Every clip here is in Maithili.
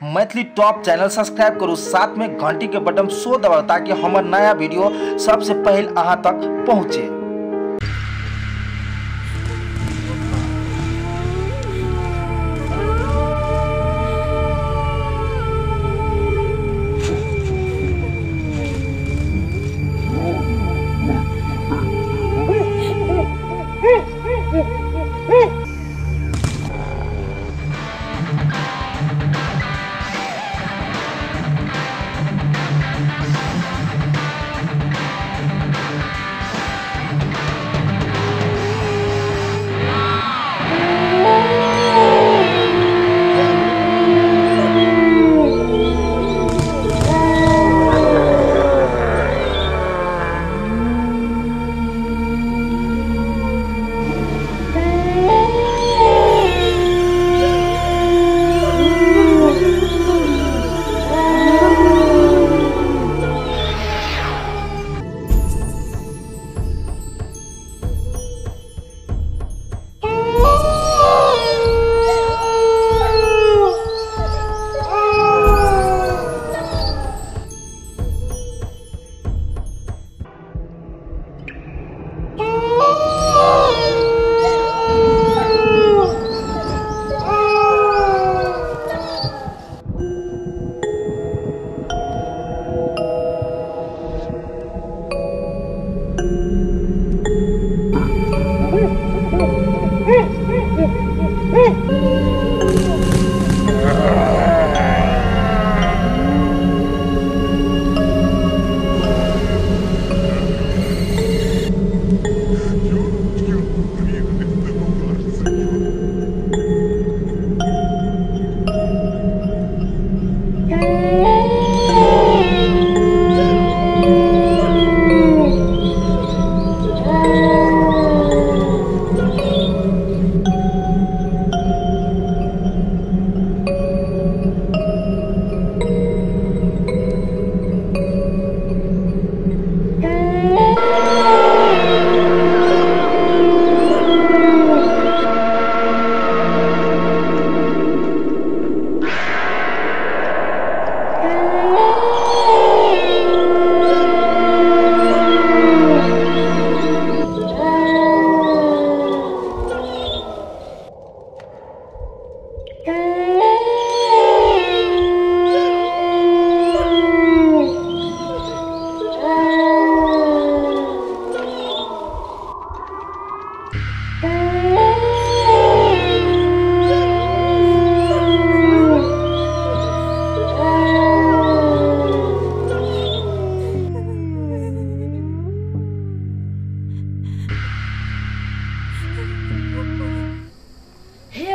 मैथिली टॉप चैनल सब्सक्राइब करू, साथ में घंटी के बटन सो दबाउ ताकि हमर नया वीडियो सबसे पहले अहाँ तक पहुँचे।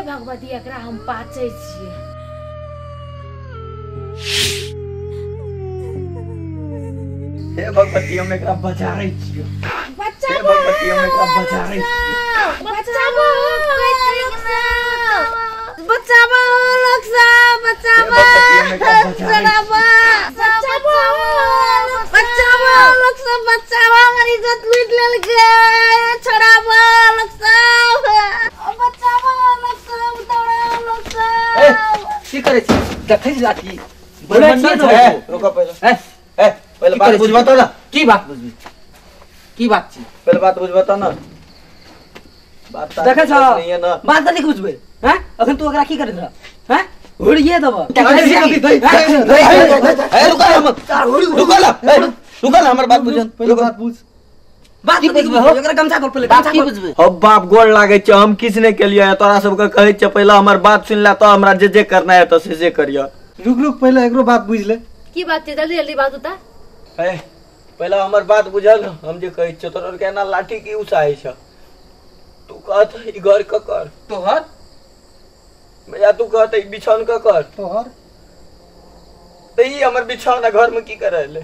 भगवती एकरा हम पाचै छियै। हे भगवती हम एकरा बचारै छियै। हे भगवती हम एकरा बचारै छियै। बचाबो बचाबो लोग सब बचाबो बचाबो बचाबो लोग सब बचाबो, हमर इज्जत लूट लेलकै, छोड़ाबो लोग सब, बचाबो लोग सब, दौड़ाओ लोग सब। की करै छी? देखै छी लाठी बोलै छी ने। रुको पहिले, ए पहिले बात बुझबा त ना। की बात बुझबी? की बात छी? पहिले बात बुझबा त ना। बात देखै छ नहीं है ना। बात कथी बुझबै? हैं अखन तू ओकरा की करैत रह? हैं हुड़िए देब। ए रुको रुको ला, रुको ला, हमर बात बुझन, पहिले बात बुझ। बात की बुझबै हो? एकरा गमछा पर पहिले गमछा की बुझबै? हम बाप गोड़ लागे छै, हम किछ नहीं केलियै, तोरा सबके कहै छै पहिले हमर बात सुन ले त हमरा जे जे करना है त से जे करिय। रुक रुक पहिले एकरो बात बुझ ले। की बात छै? जल्दी जल्दी बात बता। ए पहिले हमर बात बुझल, हम जे कहै छै तोरा के एना लाठी की उसाइ छ। तू कहत ई घर क कर तोहर, या तू कहत ई बिछौन क कर तोहर, त ई हमर बिछौना घर में की करे ले?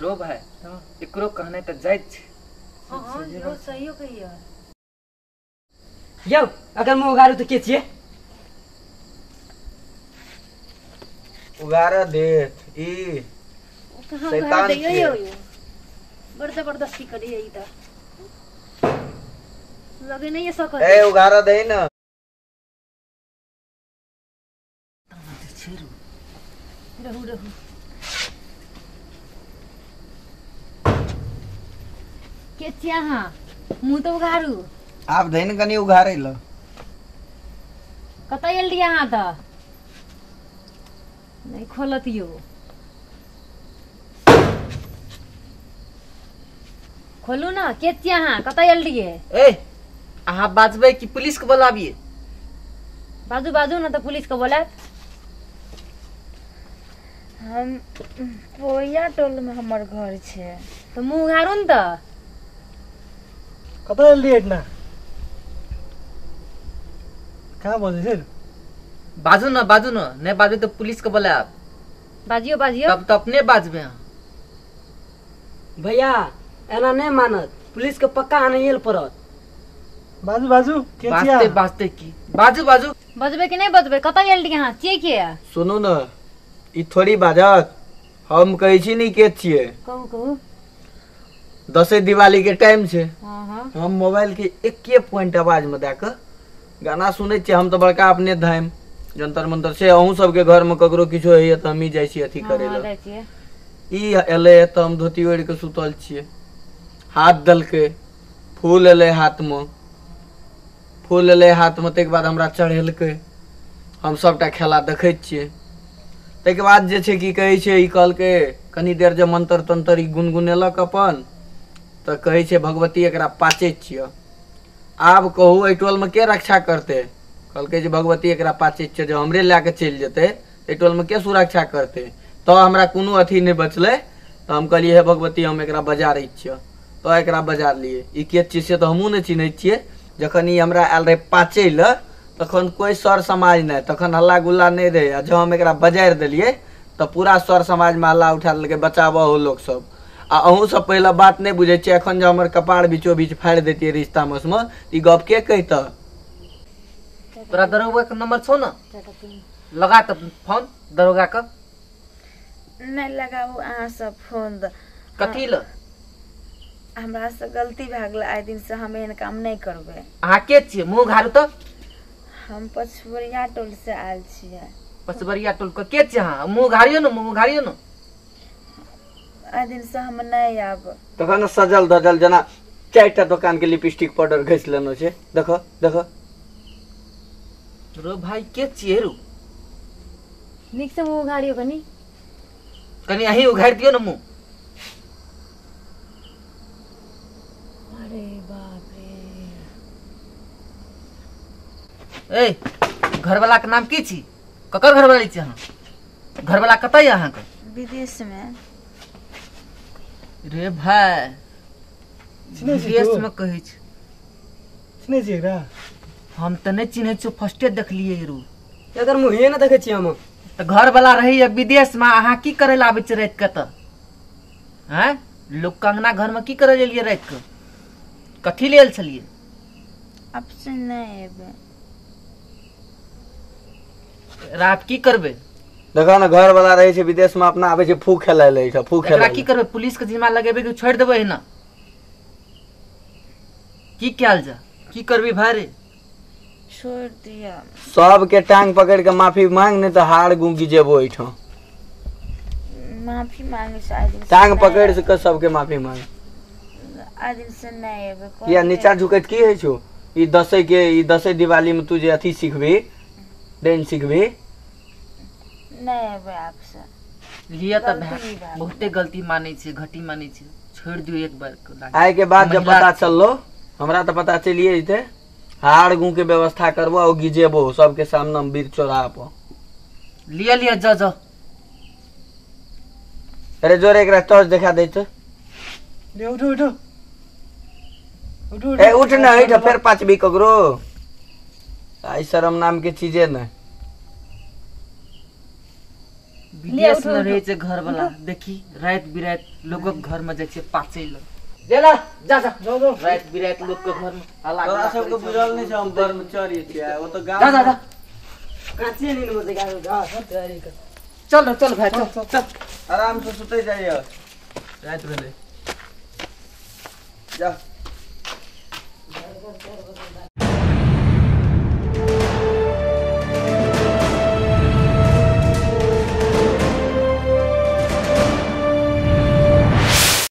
रो भाई एकरो कहने त जायज छै। हां यो सहियो कहियो। यौ अगर मुँह उगारू त के छियै? उगारा देत ई शैतान छियै। बड़ जबरदस्ती करिए ई त लगे नहीं सकत। ए उगारा दे ना। छै रू? रहू रहू। के छियै अहाँ? मुँह तऽ उघारू। आब धैन कनि उघारै ल। कतऽ एल रहियै अहाँ? तऽ नहि खोलत यौ। खोलू ना, के छियै अहाँ? कतऽ एल रहियै? ए अहाँ बाजबै कि पुलिस के बोलाबियै? बाजू बाजू ना तऽ पुलिस के बोलायत। हम पोया टोल में हमर घर छै। तऽ मुँह उघारू ने तऽ। कतऽ एल रहियै एहिठिना? कहाँ बजै छै? बाजू ना बाजू ना, नहीं बाजू तो पुलिस के बोलायब। बाजियो बाजियो। तब तो अपने बाजबे अहाँ। भैया एना नहीं मानत, पुलिस के पक्का आनैये ल पड़त। बाजू बाजू, के छियै बाजते अहाँ? बाजते की बाजू बाजू। बजबै कि नहि बजबै? कतऽ एल रहियै अहाँ? छियै के? सुनू ने, ई थोड़ी बाजत, हम कहै छी नी के छियै। कहू कहू। दसै दिवाली के टाइम छै। हाँ हाँ। हम मोबाइल के एके पॉइंट आवाज में दए कऽ गाना सुनै छियै। हम तऽ बड़का अपने धाम जंतर मंतर से अहूँ सबके घर में ककरो किछो होइए तऽ हमही जाइ छी अथी करे हाँ, लए। जाइ छियै। ई एलै तऽ हम धोती ओढ़ि कऽ सुतल छियै, हाथ देलकै, फूल एलै हाथ में, फूल एलै हाथ में, ताहिके बाद हमरा चढ़ेलकै। हम सबटा खेला देखैत छियै। ताहिके बाद जे छै की कहै छै, ई कहलकै कनी देर जे मंत्र तंत्र ई गुनगुनेलक अपन, तऽ कहै छै भगवती एकरा पाचै छियै। आब कहू एहि टोलमे के रक्षा करतै? कहलकै जे भगवती एकरा पाचै छियै, जे हमरे लए कऽ चलि जेतै एहि टोलमे के सुरक्षा करतै? तऽ हमरा कोनो अथी नहि बचलै, तऽ हम कहलियै हे भगवती हम एकरा बजारै छियै। तऽ एकरा बजारलियै। ई के छियै से तऽ हमहूँ नहि चिन्है छियै। जखन ई हमरा आयल रहै पाचै लए तखन कोइ सर समाज नहि, तखन हल्ला गुल्ला नहि रहै। आ जँ हम एकरा बजारि देलियै तऽ पूरा सर समाजमे हल्ला उठा देलकै, बचाबऽ हो लोक सब। आ अहूँ सब पहिले बात नहि बुझै छियै। एखन जे हमर कपार बीचो बीच फाड़ि दैतियै रिश्ता मसमे, ई गप के कहितऽ? तोरा दरोगा के नंबर छौ ना? लगा तऽ फोन दरोगा के। नहि लगाबू अहाँ सब फोन। कथी ल? हमरा से गलती भए गेलै, आइ दिन से हम एहन काम नहि करबै। अहाँ के छियै? मुँह उघारू तऽ। हम पछबरिया टोल से आयल छियै। पछबरिया टोल के के छियै अहाँ? मुँह उघारियौ ने, मुँह उघारियौ ने। आइ दिन से हम नहि आब। तखन सजल धजल जेना 4टा दोकान के लिपस्टिक पाउडर घसि लेने छै। देखो देखो रो भाई के छियै रू? नीक से मुँह उघारियौ कनी। कनी अहीं उघारि दियौ ने मुँह। अरे बाप रे। ए घरवाला के नाम की छी? ककर घरवाली छी अहाँ? घरवाला कतऽ यऽ अहाँके? विदेश में। रे भाई चिन्है छी विदेश तू? में कहै छै। चिन्है छी एकरा? हम तऽ नहि चिन्है छियौ, फर्स्टे देखलियै रू। एकर मुँहे ने देखै छियै हम। तऽ घरवाला रहैया विदेश में, अहाँ की करै लए आबै छियै राति के तऽ? आँय लोक के अंगना घर में की करै एलियै राति के? कथी लेल छलियै? अब से नहि एबै। रात की करबै? देखो ने घर वाला रहै छै विदेश में, अपना आबै छै फू खेलाय लए एहिठाम, फू एकरा खेलाय की लए। करबै? पुलिस के जिम्मा लगेबै कि छोड़ि देबै एहिना? की कयल जा? की करबी भाई रे? छोड़ दिअ। सबके टांग पकड़ के माफी मांग, नहीं तऽ हार गुंगी जेबो एहिठाम। माफी मांगे छै आइ दिन से टांग नहि पकड़ आब। के सबके माफी मांग। आइ दिन से नहि एबै। किया नीचा झुकैत की होइ छौ? ई दसै के ई दसै दिवाली में तू जे अथी सिखबही, डेन सिखबही। नहि एबै आब से। लिअ तऽ गलती भाय, भए गेल। बहुते गलती मानै छै, घटी मानै छै, छोड़ि दियौ एक बार के लागी। आइ के बाद जब महिला पता छै। चललो, हमरा तऽ पता चलिए जेतै, हार गू के व्यवस्था करबो आ गिजेबो सबके सामने में बीर चौराहा पर। लिअ लिअ जा जा। अरे जोरे एकरा टॉर्च देखा दे तो। ले उठो उठो उठो। ए उठ ना एहिठाम फेर पाचबी ककरो। आई शरम नाम के चीजे नहीं। विदेश में रहे छै घर वाला, देखी राति बिराति लोगक घर में जाइ छै पाचै लए। जेला जा जा जाओ जाओ। राति बिराति लोक के घर में हल्ला तोरा गुल्ला सबके करै छै। बुझल नहीं छै हम ब्रह्मचर्य छियै, ओ तऽ गाँव जा जा जा। काँचे नींद में देखा घास तैयारी कर। चल चल भाई चल चल। आराम से सुतै जाइए, राति भेलै जा।